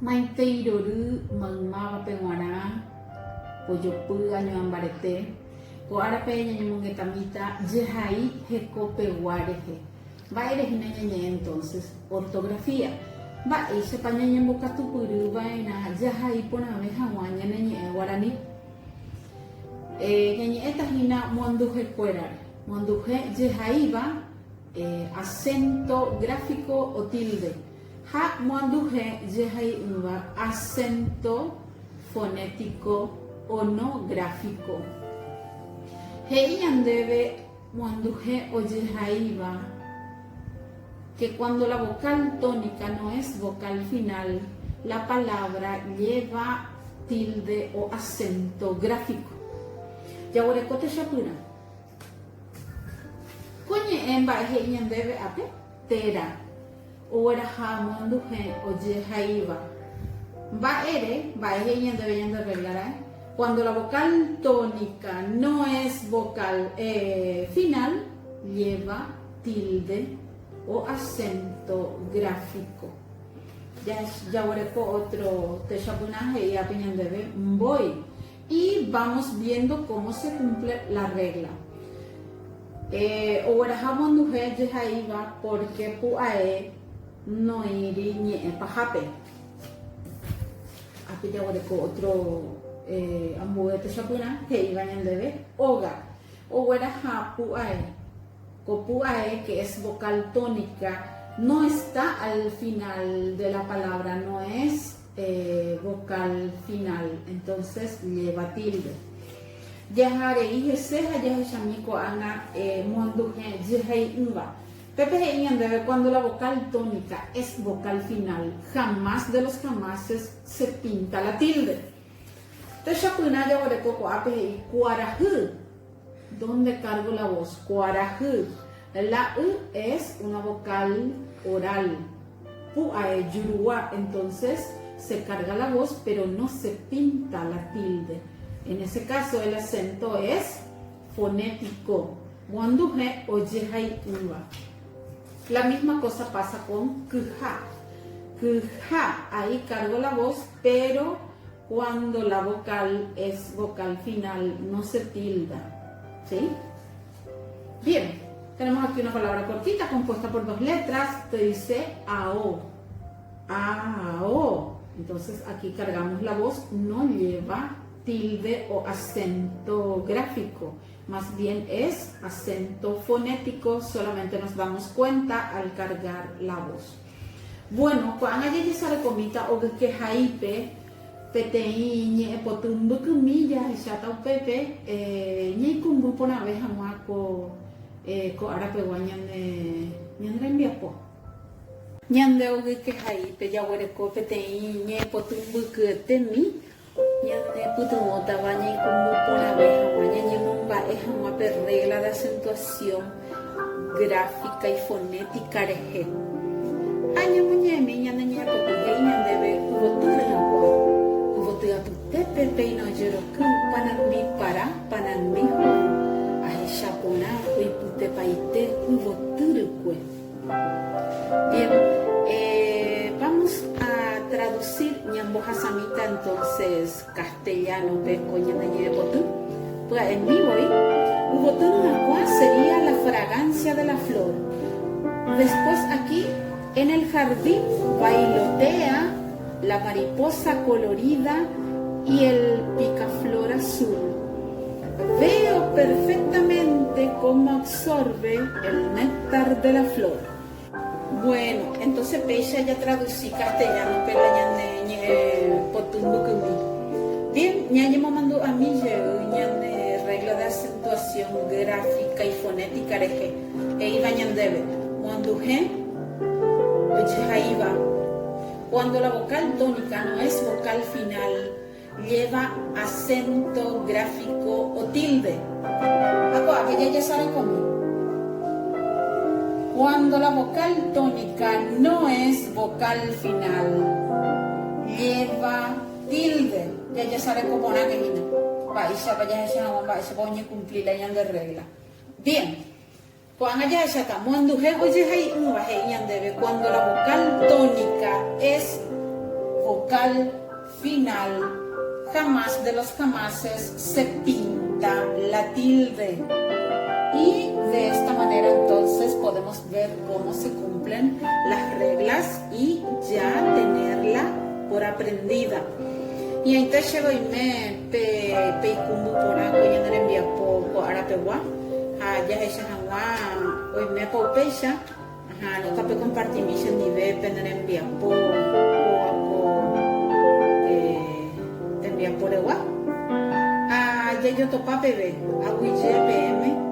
Maitei rory maymávape g̃uarã pojopy añoambarete, ko árape ñañomongetamíta jehai hekopegua rehe. Mba'ére hína ñañe'ẽ entonces? Ortografía. Mba'éichapa ñañembokatupyry va'erã jahai porãve hag̃ua ñane ñe'ẽ guarani? Ñañe'ẽta hína muanduhekuérare. Muanduhe jehaíva acento gráfico o tilde ha muanduhe jehai'ỹva acento fonético o no gráfico. He'i ñandéve muanduhe ojehaíva que cuando la vocal tónica no es vocal final, la palabra lleva tilde o acento gráfico. Jaguereko techapyrã. Ko ñe'ẽ mba'e he'i ñandéve ápe? Térã, ogueraha muanduhe ojehaíva. Mba'ére, mba'e he'i ñandéve ñande regla ra'e? Cuando la vocal tónica no es vocal final, lleva tilde o acento gráfico. Jaguereko otro techapyrã he'i ápe ñandéve mbói. Y vamos viendo cómo se cumple la regla. Ogueraha monduhe jehaíva porque pu'ae noĩri ñe'ẽ pahápe. Ápe jaguereko otro ambue techapyrã he'íva ñandéve óga. Ogueraha pu'ae. Ko pu'ae que es vocal tónica no está al final de la palabra, no es vocal final, entonces lleva tilde. Jaha rei hese ha jahechami ko'ág̃a moanduhe jehai'ỹva. Pépe he'i ñandéve cuando la vocal tónica es vocal final, jamás de los jamases se pinta la tilde. Techapyrã jaguereko ko'ápe he'i kuarahy, Dónde cargo la voz? Kuarahy. La y es una vocal oral. Pu'ae jurugua, entonces se carga la voz pero no se pinta la tilde. En ese caso el acento es fonético. Muanduhe ojehai'ỹva. La misma cosa pasa con kyha. Kyha, ahí cargo la voz pero cuando la vocal es vocal final no se tilda. ¿Sí? Bien, tenemos aquí una palabra cortita compuesta por dos letras, te dice AO. AO. Entonces aquí cargamos la voz, no lleva tilde o acento gráfico, más bien es acento fonético, solamente nos damos cuenta al cargar la voz. Bueno, ko'ág̃a jajesarekomíta ogykehaípe peteĩ ñe'ẽpoty mbykymi jahecháta upépe ñaikũmby porãve hag̃ua ko ko árapegua ñane ñane rembiapo. Ñande ogykehaípe jaguereko peteĩ ñe'ẽpoty mbykyetemi Ñane pytyvõtava ñaikũmby porãve hag̃ua ñañemomba'e hag̃ua pe regla de acentuación gráfica y fonética rehe. Ha ñamoñe'ẽmi ñane ñe'ẽpoty he'i ñandéve yvoty ryakuã, yvoty apytépe péina ojeroky panambi para, panambi hovy, ahecha porã oipytepaite yvoty rykue. Bien, eh, vamos a traducir ñambohasamíta entonces castellano-pe ko ñane ñe'ẽpoty. Pya'emi voi, yvoty ryakuã sería la fragancia de la flor. Después aquí, en el jardín bailotea la mariposa colorida y el picaflor azul. Veo perfectamente cómo absorbe el néctar de la flor. Bueno, entonces péicha jatraduci castellano-pe la ñane ñe'ẽ poty mbykymi. Bien, ñañemomandu'ami jey ñane regla de acentuación gráfica y fonética rehe, he'íva ñandéve, Muanduhe ojehaíva, Cuando la vocal tónica no es vocal final, Lleva acento gráfico o tilde. Ha ko'ápe jajesarekomi. Cuando la vocal tónica no es vocal final, lleva tilde. Jajesareko porãke hína. Mba'éichapa jahecha hag̃ua mba'éichapa oñekumpli la ñande regla. Bien. Ko'ág̃a jahecháta, moanduhe ojehai'ỹva he'i ñandéve cuando la vocal tónica es. vocal final, jamás de los jamases se pinta la tilde. Y de esta manera entonces podemos ver cómo se cumplen las reglas y ya tenerla por aprendida. Hi'ãite chéve oime pe peikũmby porã ko ñane rembiapo ko ára pegua ha jahecha hag̃ua oimépa upéicha ha nunca pekompartimi chendive pene rembiapo kóva ko tembiapo regua. Ha jajotopa peve, aguyje peẽme.